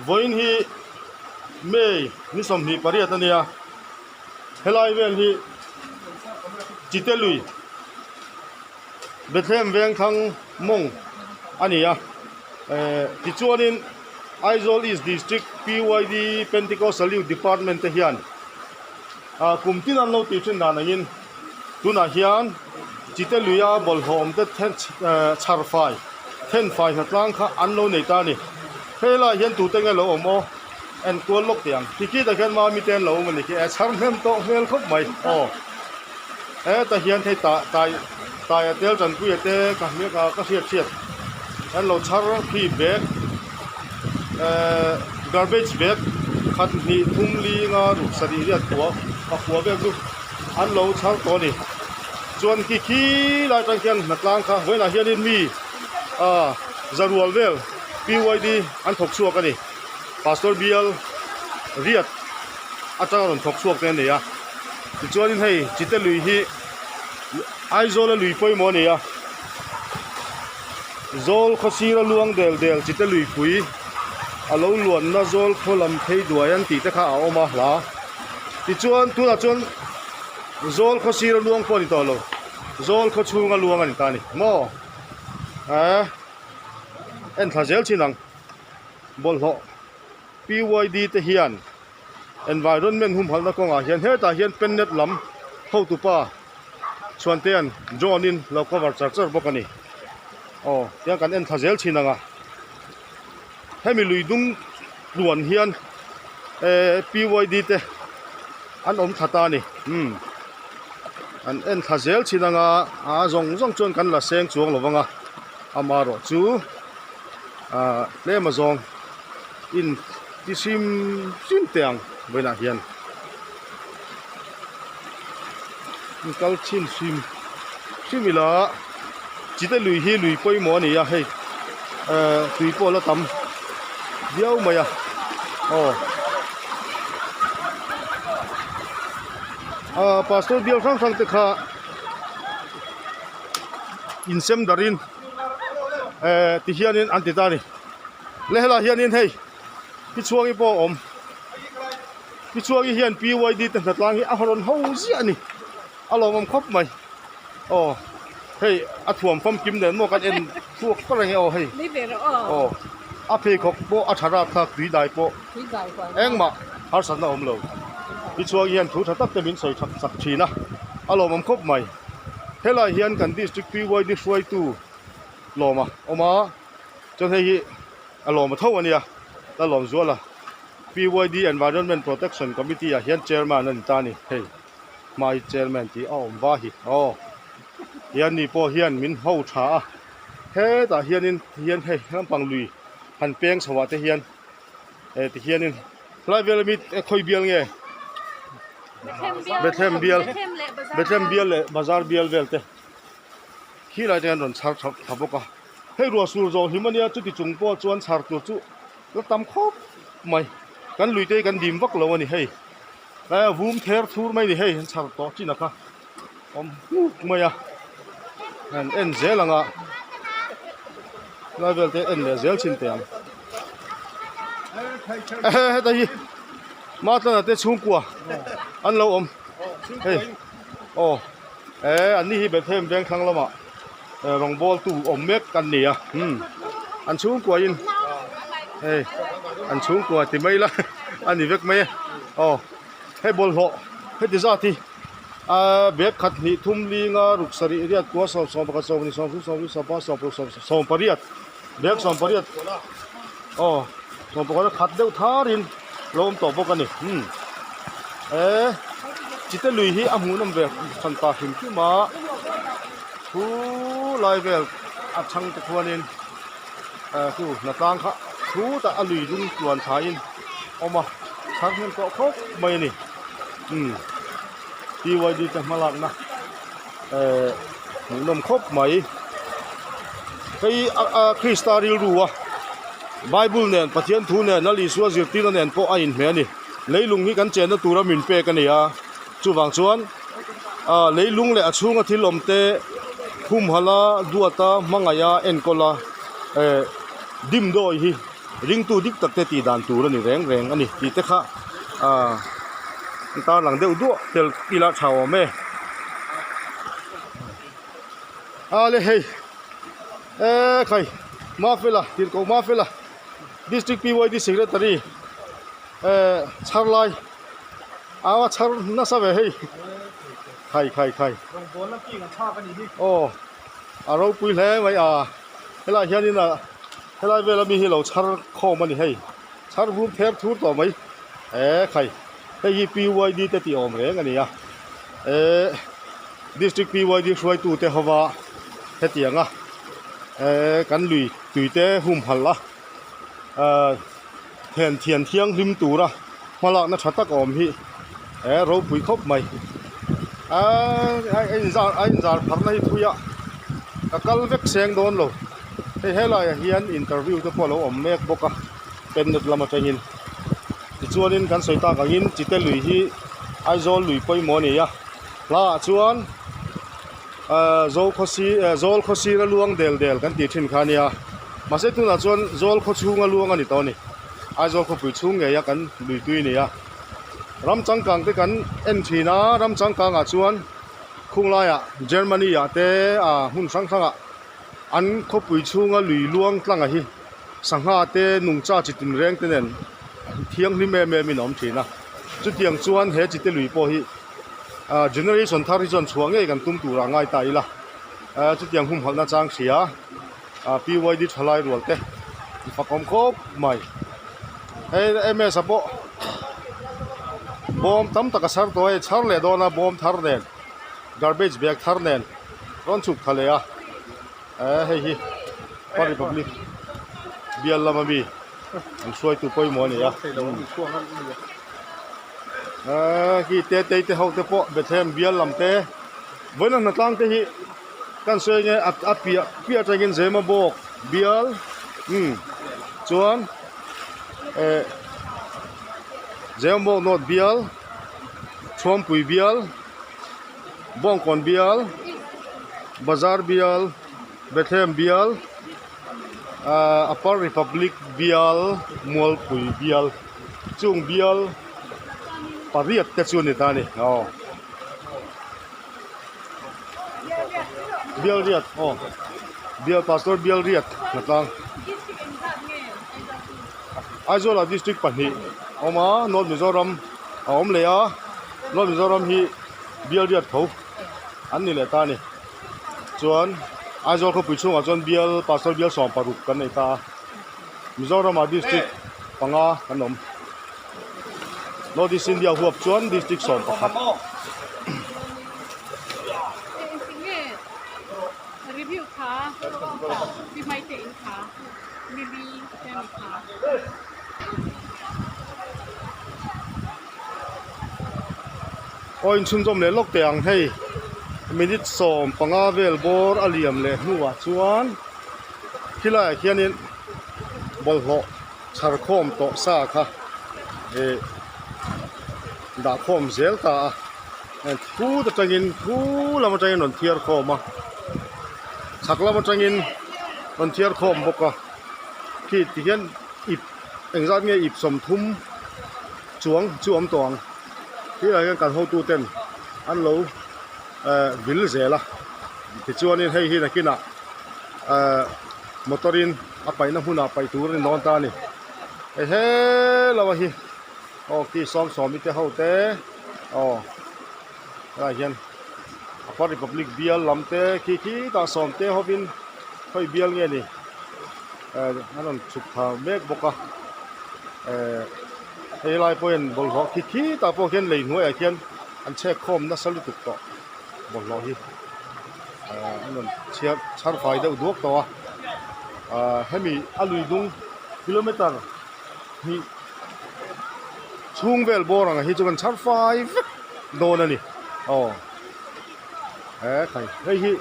Vawiin hi May ni 28 a nia, helai vel hi Chite lui Bethlehem Vengthlang mawng a ni a, eh tichuanin Aizawl East District PYD Pentecostal Youth Department te hian ah kum tin an lo tih thin dan angin tunah hian Chite luia bawlhhlawh awm te then eh chhar fai then fai hnatlang kha an lo nei ta a ni. Helaiah hian tute nge lo awm aw? En kual lawk teh ang. Tikhi tak hian mami te an lo awm a ni khi e chhar hnem tawh hmel khawp mai aw. Heta hian hei tah tai taia tel tanpuia te ka hmiak a ka hriat hriat an lo chhar khi bag ehh garbage bag khat hnih thum li nga ruk sarih riat kua pakua vel chu an lo chhar tawh a ni. Chuan khi khi lai atang khian hnatlang kha vawiinah hianin mi ah zarual vel PYD an thawk chhuak a ni. Pastor bial riat atanga rawn thawk chhuak te a ni a tichuanin hei Chite lui hi Aizawla lui pawimawh a ni a Zawl khaw sira luang del del Chite luipui a lo luanna Zawl khaw lam phei duai an tih te kha a awm a hla tichuan tunah chuan Zawl khaw sira luang pawh a ni tawh lo Zawl khaw chhunga luang a ni ta a ni maw eh en thla zel chin ang. Bawlhhlawh PYD te hian environment humhalhna kawngah hian hetah hian pennet lam hotupa chhuantean drone in lo cover char char bawk a ni. Aw tiang kan en thla zel thin ang a hemi lui dung tluan hian eh PYD te an awm thla ta a ni umm an en thla zel thin ang a a zawng zawng chuan kan la seng chuang lo vang a amaherawhchu. Ahh tlem a zawng in ti hrim hrim teh ang vawiinah hian in kal chhin hrim hrim ila chite lui hi lui pawimawh a ni a hei ehh tui pawh a la tam viau mai a aw ahh pastor bial hrang hrang te kha insem darhin. Eh ti hianin an ti ta a ni le helaiah hianin hei pi chhuangi pawh a awm pi chhuangi hian PYD te hnatlang hi a rawn ho ziah a ni a lawmawm khawp mai aw hei a thuam famkim nen maw kan en chhuak ta reng e aw hei aw a pheikhawk pawh a tha rat kha tui dai pawh engmah harsatna a awm lo pi chhuangi hian thu tha tak te min sawi chak chak thin a a lawmawm khawp mai. Helaiah hian kan district PYD hruaitu lawm a awm a chuan hei hi a lawm a tho a nia la lawm zual a PYD environment protection committee ah hian chairman a ni ta a ni hei hmai chairman tih a awm va hi aw hian ni pawh hian min ho tha a hetah hianin hian hei lampang lui han peng chho ah te hian eh ti hianin helai vel ami khawi bial nge Bethlehem bial Bethlehem bial leh bazar bial vel te khilai te hian rawn chhar tha tha bawk a hei ruah sur zawh hlim ania chuti chung pawh chuan chhar tur chu la tam khawp mai kan lui te hi kan dim vak lo a ni hei tlaiah vum ther thur mai a ni hei an chhar tawh chin a kha awm huk mai a an en zel ang a helai vel te en leh zel chin teh ang heta hi Matlana te chhungkua an lo awm hei aw eh an ni hi Bethlehem veng thlang lamah rawngbawl tu awm mek an ni a umm an chhungkua in hei an chhungkua ti mai la a ni vek mai e aw hei bawlhhlawh heti zat hi. Ahh bag khat hnih thum li nga ruk sarih riat kua sawm 11 20 30 40 40 40 18 bag 18 aw 18 khat deuh tharin lo awm tawh bawk a ni umm eh chite lui hi a hmuhnawm ve hran ta hrim hrim a thu lai vel a chhang te khuanin eh chu hnatlang kha thu tah a lui lung tluan thlaiin a awm a chhang hnem tawh khawp mai a ni. Umm PYD te hmalakna ehh hmuhnawm khawp mai hei a Krista rilru a Bible nen Pathian thu nen a Isua zirtirna nen pawh a inhmeh a ni leilung hi kan chenna tura min pek a ni a chuvang chuan ah leilung leh a chhunga thil awm te humhalh a duat a hmangaih a enkawl a eh dimdawi hi. Ringtu dik tak te tih dan tur a ni reng reng a ni tih te kha ah tarlang deuh duah tel ila tha awm e. A le hei e khai Mafela Tirhkoh Mafela District PYD Secretary eh chhar lai a chhar nasa ve hei khai khai khai aw a ropui hle mai a helaiah hianin ah helai vela mi hi lo chhar khawm a ni hei chhar vum ther thur tawh mai eh khai hei hi PYD te tih awm reng a ni a eh District PYD hruaitu te hova hetiang a eh kan lui tui te humhalh a ah then thian thianghlim tura hmalakna tha tak a awm hi eh ropui khawp mai ah a inzar a inzar pharna hi thui a ka kal vek seng dawn lo hei helaiah hian interview te pawh a lo awm mek bawk a pennet lam atangin tichuanin kan sawi tak angin chite lui hi Aizawl lui pawimawh a ni a hlaah chuan ahh zo khaw si eh zawl khaw sira luang del del kan tih thin kha a nia mahse tunah chuan zawl khaw chhunga luang a ni tawh a ni Aizawl khawpui chhung ngeia kan lui tui a ni a ram changkang te kan en thin a ram changkangah chuan khung laiah Germany ah te ah hmun hrang hrangah an khawpui chhunga lui luang tlanga hi sangha te nungcha chi tinreng te nen thianghlim em em in a awm thin a chutiang chuan he chite lui pawh hi ah generation thar hi chuan chhuah ngei kan tum tur ah ngai ta ila ah chutiang humhalh na chang hria ah PYD thalai rual te fakawm khawp mai hei M_S a pawh bawm tam tak a chhar tawh a hei chhar leh dawn a bawm thar nen garbage bag thar nen rawn chhuk thla leh a eh hei hi pa republic bial lama mi an hruaitu pawimawh a ni a eh khi te tei te ho te pawh Bethlehem bial lam te vawiin a hnatlang te hi kan sawi nge a piah piah atangin Zema bawk bial umm chuan eh Zema bawk nawt bial Chhuampui bial Bawngkawn bial Bazar bial Bethlehem bial ahh Upper Republic bial Mualpui bial chung bial pariat te chu a ni ta a ni aw bial riat aw bial pastor bial riat hnatlang Aizawl ah district pahnih a awm a North Mizoram a awm leh a North Mizoram hi bial riat tho an ni leh ta a ni chuan Aizawl khawpui chhungah chuan bial pastor bial 16 kan nei ta a Mizoram ah district panga kan awm North East India huap chuan district 11. Aw inchhunzawm leh lawk teh ang hei minute 15 vel bawr a liam leh hnuah chuan khilaiah khianin bawlhhlawh chhar khawm tawh sa kha ih dah khawm zel ta a thu atangin thu lam atangin rawn thiar khawm a chhak lam atangin rawn thiar khawm bawk a khi tihian ip engzat nge ip 30 chuang chu awm tawh ang tilaiah hian kan hotu ten an lo eh vil zel a tichuanin hei hi nakinah eh motor in a paihna hmunah paih tur a ni dawn ta a ni hei he lo a hi aw khi sawm sawmi te ho te aw helaiah hian upper republic bial lam te khi khitah sawm te hovin khawi bial nge ni eh an rawn chhuk thla mek bawk a eh hei lai pawhin bawlhhlawh khi khitah pawh khian lei hnuaiah khian an chhek khawm nasa lutuk tawh bawlhhlawh hi eh an rawn chhiar chhar fai deuh duak tawh a ah hemi a lui dung kilometer hnih chhung vel bawr ang hi chu kan chhar fai vek dawn a ni aw he khai hei hi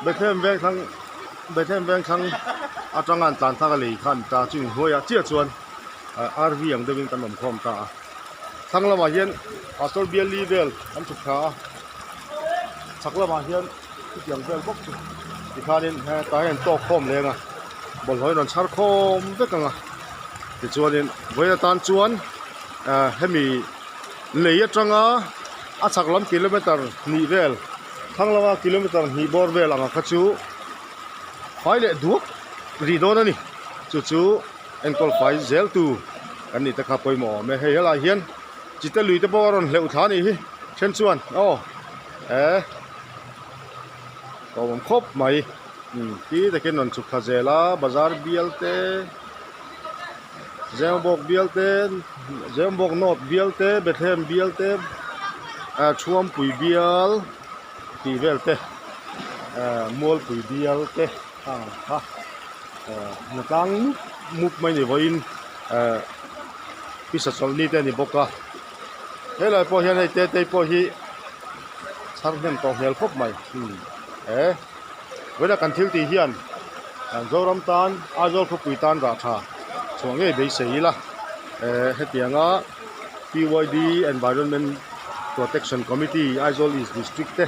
Bethlehem veng thlang Bethlehem veng thlang atanga an tlan thlak a lei kha an ta chu inhnuaiah chiah chuan RV ang deuhin kan awm khawm ta a thlang lamah hian pastor bial li vel an chhuk thla a chhak lamah hian chutiang vel bawk chu tikhanin hetah hian tawk khawm leng a bawlhhlawh in rawn chhar khawm vek ang a. Tichuanin vawiin atan chuan ah hemi lei atanga a chhak lam kilometer hnih vel thlang lama kilometer hnih bawr vel anga kha chu fai leh duak rih dawn a ni. Chu chu enkawl fai zel tu kan nih te kha pawimawh awm e. Hei helaiah hian chite lui te pawh a rawn hleuh thla a nih hi then chuan aw eh hlauhawm khawp mai. Umm ti takin rawn chhuk thla zel a bazar bial te Zembawk bial te Zembawk north bial te Bethlehem bial te ah Thuampui bial tih vel te ah Mualpui bial te ang kha ah hnatlang mup mup mai ni vawiin ah pisa chawlhni te a ni bawk a helai pawh hian hei te te pawh hi chhar hnem tawh hmel khawp mai umm he. Vawiina kan thil tih hian Zoram tan Aizawl khawpui tan rah tha chhuah ngei beisei ila eh hetianga PYD Environment Protection Committee Aizawl East District te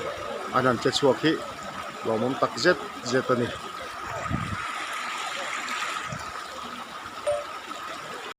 an han che chhuak hi lawmawm tak zet zet a ni.